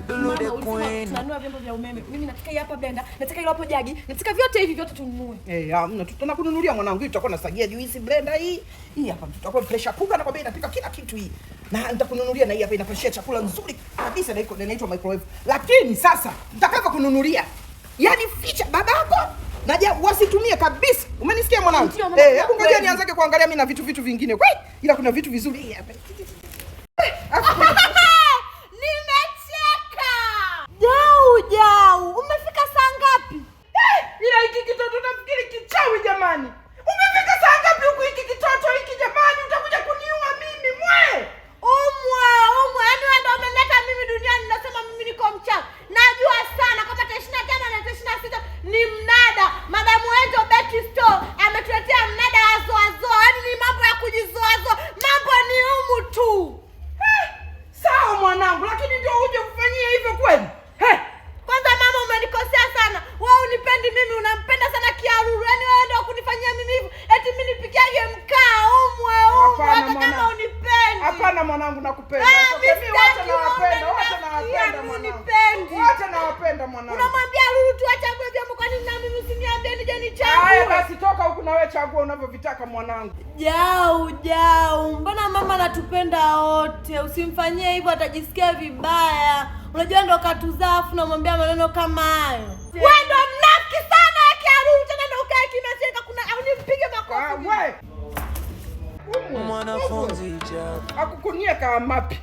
Lulu the Mama, ulisema queen. tunanunua vyombo vya umeme. Mimi nataka hii hapa blender, nataka hilo hapo jagi, nataka vyote hivi vyote tununue. Eh, hamna, tutakununulia mwanangu, hii tutakuwa nasagia juisi blender hii. Hii hapa tutakuwa pressure cooker, nakwambia inapika kila kitu hii. Na nitakununulia na hii hapa inapashia chakula nzuri kabisa na iko inaitwa microwave. Lakini sasa nitakavyokununulia, yaani ficha babako na ja wasitumie kabisa. Umenisikia mwanangu? Ndio, mama, Eh, hebu ngoja kweli. nianzeke kuangalia mimi na vitu vingine. Kweli? Ila kuna vitu vizuri hii hapa. Nimecheka. Jau jau, umefika saa ngapi? Ila hiki kitoto nafikiri kichawi jamani. Umefika saa ngapi huku hiki kitoto hiki jamani? Utakuja kuniua mimi mwe. Umwe, umwe, yaani wewe ndio umeleta mimi duniani, nasema mimi niko mchawi. Najua sana kama tarehe 25 na tarehe 26 ni mnada. Madamu Angel Betty Store ametuletea mnada wa zoazoa, yaani ni mambo ya kujizoazoa, mambo ni umu tu. Sawa mwanangu, lakini ndio uje kufanyia hivyo kweli? He. Kwanza mama, umenikosea sana. Wewe unipendi mimi, unampenda sana Kiaruru. Yaani wewe ndio kunifanyia mimi hivyo. Eti mimi nipikiage mkaa umwe umwe, Hapana, hata kama mwanangu. unipendi. Hapana mwanangu, nakupenda. Ah, Sasa mimi mimi wote sitaki, nawapenda, wewe wote nawapenda mimi mwanangu. unipendi. Wote nawapenda mwanangu. Unamwambia Lulu tu achague vyombo, kwa nini na mimi usiniambie nije nichague? Haya basi, toka huku na wewe chagua unavyovitaka mwanangu. Jau jau, mbona mama anatupenda wote? Usimfanyie hivyo, atajisikia vibaya. Unajua ndo katuzaa, afu namwambia maneno kama hayo. Wewe ndo mnafiki sana ya Kiaruru, tena ndo ukae kimya sasa, kuna au nimpige Ah, makofi. we. Umwe. Mwanafunzi Jabu. Akukunia kama mapi.